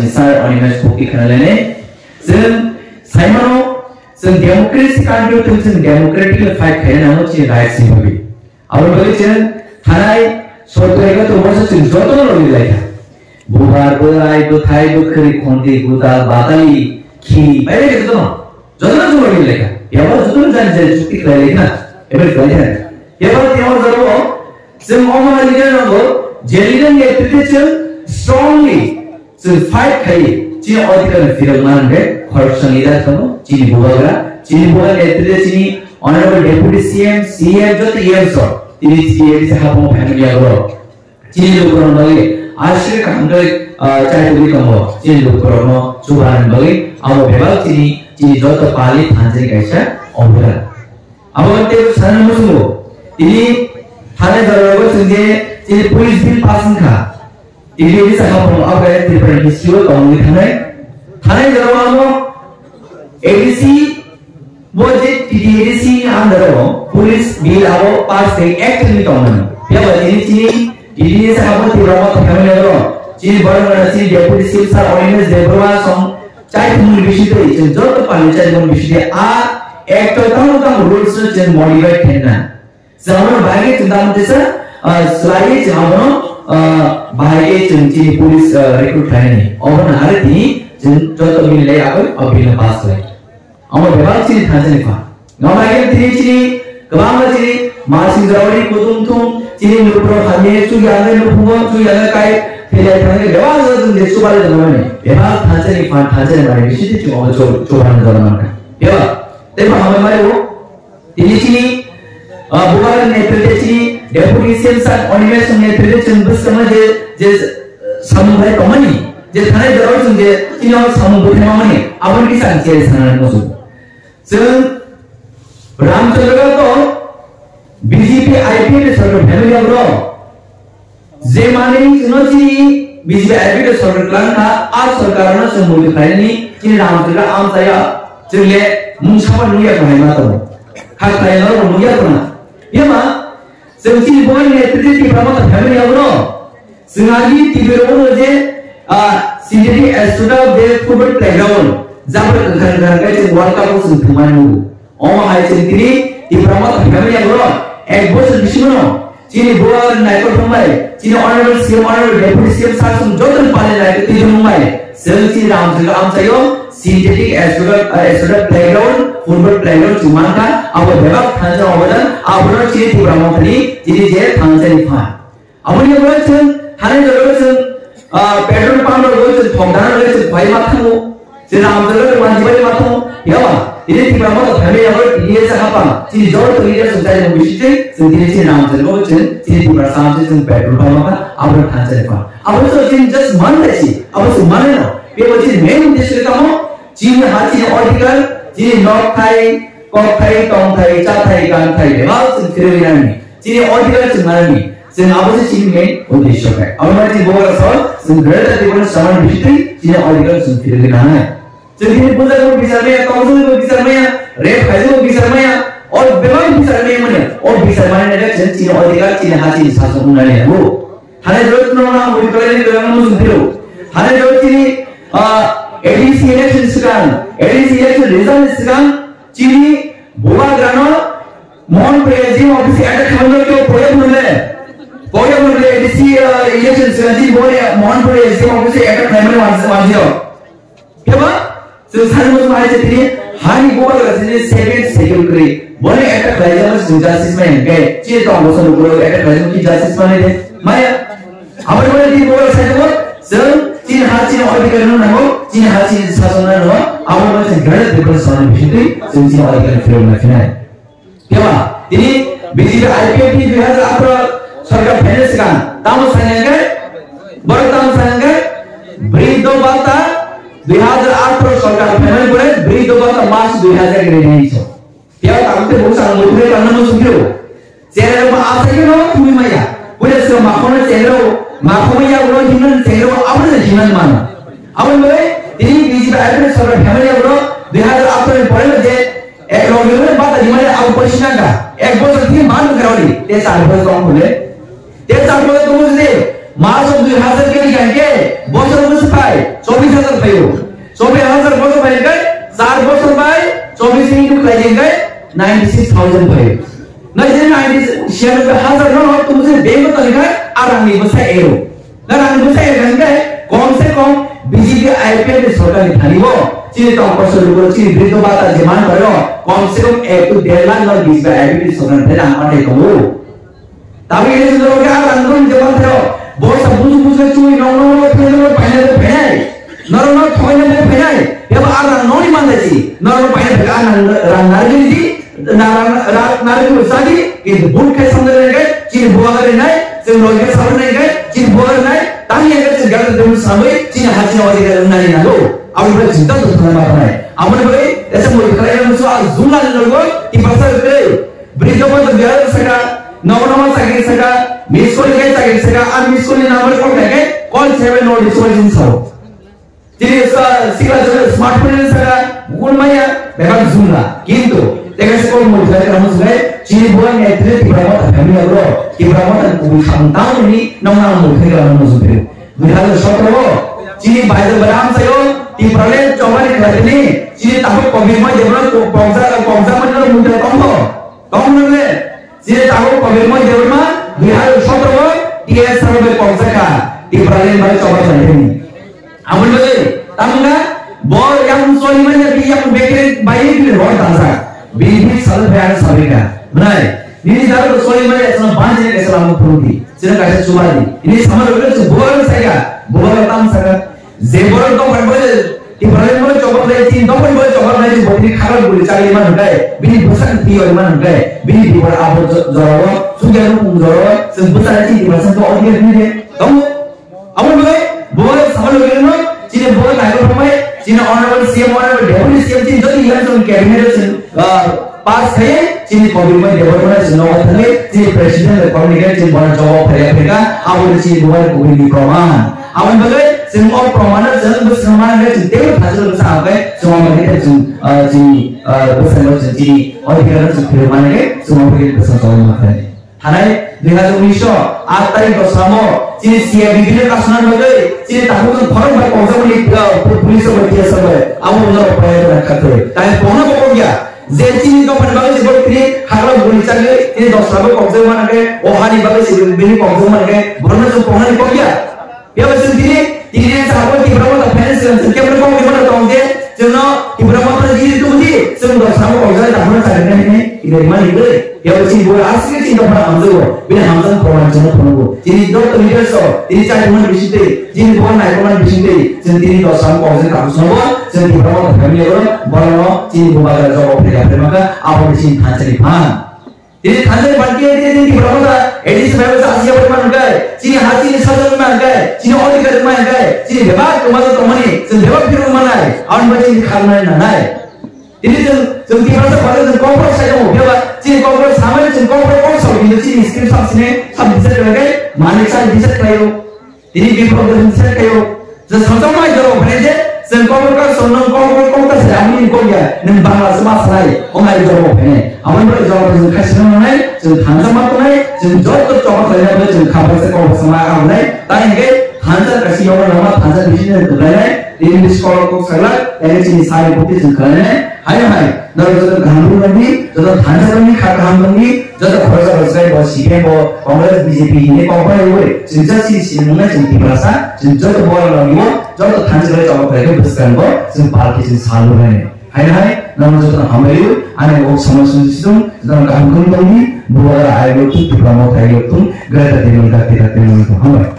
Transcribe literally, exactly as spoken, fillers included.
sir Animesh Bhatti khna lene. Chwng saimano, chwng democracy country o thwng chwng democratically fight khaina nango chini rights ni bagwi. Aboni bagwi chwng thanai sotro egato boso chwng jotono logi laikha. Bubar, bwrai, bwthai, bwkhwrwi, khonti, gwdal, batali, khini, bai bai jotono. Jotono chwng logi laikha. Yabo jotono jani jani chukti khlai laikha. Ebai khlai laikha. Yabo tiyabo jabo chwng omo hai leader nango, je leader ni netrite chwng strongly chwng fight khai, chini odhikar ni phirok man hwnkhe khoroksa leader tongo, chini bubagra, chini bubagra netrite chini Honorable Deputy C M, C M, joto E M so, tini T T A D C haphangma phaimani yago. Chini lukurok bagwi aswk kaham khe, ah, chai tugwi tongo. Chini lukurokno chubaharni bagwi abo bebak chini, chini joto pali thanchani kaisa obodhan. Abo tei sana muchungo. Tini thanai jorao chwng je chini police bill pass wngkha. Tini bisa haphang abo Tripura history o tongwi thanai. Thanai jorao amo A D C bo je T T A D C ni under o police bill abo pass khai act wngwi tongmani. Phiya ba tini chini T T A D C abo Tripura motha khamani abo chini borok chini deputy chief sir Animesh Debbarma song Chai thumni bisingtwi chwng joto pali chai thumni bisingtwi a act o tamo tamo rules no chwng modify khaina. Chwng abono bahai khe chwng tamo tesa, ah, swlaiwi chwng abono, ah, bahai khe chwng chini police, ah, recruit khlainani. Obono are tini chwng joto bini lai agoi o bill no pass khlai. Omo bebak chini thansa ni pha. Ngamai tini chini kwbangma chini masing jorani kutung thung chini nukro hamye chu yangai nukhungo chu yangai kai philai thangni bebak jora chwng je chubale jora mani bebak thansa ni phan thansa ni mani bisi chwng omo chu chubale jora mankha. Bebak tei bo hambai mai o tini chini, ah, bubagra netrite chini deputy C M sir Animesh netrite chwng bwskangma je je samung bai tongmani je thanai jorao chwng je chini o samung bwthai mamani aboni kisa ang cheri sanani muchungo. Chwng Ramchandra to B J P I P F ni sarkar family abro. Je mani chwngno chini B J P I P F ni sarkar twlang kha, a sarkar no chwng mudi khlainani chini Ramchandra amchaya chwng le mung saba nungya khlai ma tongo. Kha khlai no nungya khna. Yama chwng chini bongni netrite Tipra Motha family abro. Chwng agi T V rogo je, ah, synthetic astroturf je football playground, jabra kwkhwrang kwkhwrang khe chwng World Cup o chwng thwngmani nugo. Omo hai chwng tini Tipra Motha family borok ek bosor bisingo chini bubagra naikol thangbai, chini honorable C M, honorable deputy C M sir chwng joto ni pale naikol twi thangbai, chwng chini Ramchandra amchaio synthetic astroturf, ah, astroturf playground, football playground chwng mankha, abo bebak thansa obodan, abono chini Tipra Mothani chini je thansa ni phan. Aboni ulo chwng thani jora chwng, ah, petrol pump rok chwng thok dana rok chwng phai ma thango. Chwng Ramchandra rok wanji bai ma thango. Yawa, ini Tipra Motha family rok ini sa hapa. Chini jor to ini chwng chai mo bisi chwng, chwng ini chini Ramchandra rok chwng, chini Tipra sam chwng petrol pump ma, abo than chai pa. Abo so chini just man dai si, abo so man no. Pe bo chini main uddesho tamo, chini ha chini odhikar, chini nok thai, kok thai, tong thai, cha thai, gan thai, bebak chwng phirwi nani. Chini odhikar chwng manani, chwng abo se chini main uddesho khe. Abo mani chini bubagra sor, chwng Greater Tipraland samani bisingtwi chini odhikar chwng phirwi nanai. Chwng chini bujak bo bichar maya, tongthok bo bichar maya, rape khaijak bo bichar maya, o bebak bichar maya mani, o bichar mani naikhe chwng chini odhikar, chini ha, chini sason wngnani nango. Thani jora chwng nang mudi khlaini kwrwngno muchung phiro. Thani jora chini, ah, A D C election swkang, A D C election result ni swkang chini bubagrano Mohanpur S D M office attack khlaimani khe poya phunle. Poya phunle A D C, ah, election swkang chini bubagra Mohanpur S D M office attack khlaimani wanjio. Khe ba? Chwng sani muchung hai je tini hani bubagra chini seventh schedule kwrwi. Boni attack khlaijak chwng justice mai hwnkhe chini tong bosong bubagra attack khlaijak ki justice mai de. Maya. Aboni bagwi tini bubagra sai tongo, chwng chini ha chini odhikar no nango, chini ha chini sason no nango, aboni bagwi chwng Greater Tipraland samani bisingtwi chwng chini odhikar phirok na phinai. Keba, tini B J P I P F ni dui hajar atharo sorkar phaina swkang tamo sani hwnkhe, borok tamo sani hwnkhe, Briddo Bhatta dui hajar atharo sorkar phaimani pore Briddo Bhatta March dui hajar ni release. Phiya tamo tei bo chwng bo thumwi tangna muchung phio. Chwrai rok bo asai khe no thumwi maya. Puila swkang makhorno chwrai rok, makhorma yagulo himnani chwrai rok abono himnani mano. Aboni bagwi tini B J P I P F ni sorkar phaimani yagulo dui hajar atharo ni pore je ek rok ni bata himnani abo poisinaka. Ek bosor thik man kharoli. Te char bosor tong phule. Te char bosor tong phule. March of dui hajar kiri kan ke bosor bosor phai. Chobis Bosor bai chobbish into khlai jeng kai ninety six thousand bai. Na je ninety six hajar no hor tumu je bego tani kai arang ni bwsa ero. Na rang ni bwsa ero kai kom se kom B J P I P F ni sorkar ni thani bo chini tong kosor lugo chini briddo bata je man bai ro kom se kom ek to der lakh no B J P I P F ni sorkar ni rang ma thai tongo. Tabuk ini sini orang orang nung jaman theo. Bos sa buju buju cui nong nong nong theo nong paina de phenai. Noro nong thoi nong de phenai. Ya ba orang nong ni mandai si. Noro nong paina de orang nang rang nari di. Nang rang nari di sadi. Kintu bun kai samde nai kai. Cini buah nai nai. Sing roi kai samde nai kai. Cini buah nai. Tang ya kai cini gada dulu sampai. Cini haji awal dia nari nalo. Awal dia cinta tu thana mata nai. Amun beri. Esa mau kaya musuh azumlah nalo. Tipasa beri. Bridge of the Biar saka, nama nama sakit saka, miss call kai sakit saka, unmiss call ni number call kai kai, call seven no disorder sao. Tini sa sikla jole smartphone ni saka, bukun maya, bebak zumla. Kintu, teka se call mo jai kamu sungai, chini buan ni tiri Tipra Motha family agro, Tipra Motha kubu sang tahu ni, nama nama mo kai kamu sungai. Dui hajar sotro, chini bajar beram sayo, Tipraland chobani khatini, chini tabuk covid mo jebra ko-, kongsa, kongsa mani lo muda tongho. Tong nang le, chini tabuk covid mo jebra ma, dui hajar sotro, T S R bai kongsa kha, Tipraland bai choba khatini. Aboni bagwi, tamungkha, bo yang soli manya, bi yang bekre, bai ni bini rot dansa. Bini bi salu phai ang sabi ka. Bnai, nini daru to soli manya, sana banjini kaisa lama phuruti. Sina kaisa chubadi. Ini sama rokle chu buar saika, buar tam saka. Je buar to bai bai, di bai bai chobak lai, tin to bai bai chobak lai, bo bini khara guli chali man kai. Bini busan ti oi man kai. Bini di buar abo jo-, joro, sugya rung joro, sing busan ti di busan to oi ni de. Tong Abo bai, bo sama logi no, chini bo nai ko mai, chini honorable C M, honorable deputy C M, chini jodi yang song cabinet sing, ah, pass khai, chini kobi mai debo mai sing no thani, chini president le kobi ke chini bona job phaya phika, abo ni chini bo ko ni proman. Abo bai, sing o proman sing bo sing man ke chini teu thajul sa kai, sing o mai ke chini, ah, chini, ah, bo sing chini, o dikar sing phir man ke, sing o ke sing so ma thani. Thanai dui hajar unis o aat tarikh o samo chini C I B bini kasuna bagwi chini takhuk wng khorok bai kongjakmani, uh, pu-, police rok bai T S R bai abo wngna rok pai rok khatrwi. Tai pongna bo kok ya je chini dophani bagwi se bo tini hakla guli chagwi tini dosra bo kok jagwi manakhe o hani bagwi se bini kok jagwi manakhe borokno chwng pongnani kok ya. Phiya bo chwng tini, tini ang sabo Tipra Motha finance chwng chwng kebo kok ni mano tong je, chwngno Tipra Motha ni tong di, chwng dosra bo kok jagwi takhuk wng chagwi nai hwnwi tini rimani gwi. Phiya bo chini bo asli chini dophano hamjago, bini hamjakmani proman chwngno phunukgo. Chini doctor leaders rok, tini chairman bising twi, chini bo naikolmani bising twi, chwng tini dosra bo kok jagwi takhuk swngo, chwng Tipra Motha family oro, borokno chini bo bagwi job offer ya phai mankha, abo chini thansa ni phan. Tini thansa ni phan khe tini tini Tipra Motha A D C bai bo chasi ya bai man kai. Chini ha chini sajak man kai. Chini odhikar man kai. Chini bebak tongma tongmani. Chini bebak phirung manai. Awan bai chini kharnai nanai. Tini chwng, chwng Tiprasa phan chwng kokborok sai tongo. Phiya ba chini kokborok samani chwng kokborok kok sao. Kintu chini scheme sab sini sab bisa kai. Mani sai bisa kai. Tini biphang bwswng se khaio. Je sajak mai jora phai je, chwng kokborok ka song nang kokborok kok ta se amni kok ya, nang Bangla se ma sai, o nai jora phai nai. Amon bai jora phai chwng khai swnam nai, chwng thansa ma tongnai, chwng joto choba khlai nai, chwng kha bai se kok bwswng ma ang nai. Tai hwnkhe thansa kaisa yoga lama thansa bisi nai kwlai nai, tini bisi kok kok sagla, tai chini sai bukti chwng khlai nai. Hai hai, nang joto kaham rwdi, joto thansa rwdi, kha kaham rwdi, joto khoroksa rwjak bo C P M bo Congress B J P hini kok bai wi, chwng cha si si nung nai chwng Tiprasa, chwng joto bo rwdi bo, joto thansa rwdi chok bai khe bwskango, chwng party chwng sal rwdi. Hai hai, nang joto hambai wi, ani ok samai sung si sung, joto kaham rwdi, bo ai wi tu Tipra mo thai wi tu, greater Tipraland, greater Tipraland, hambai.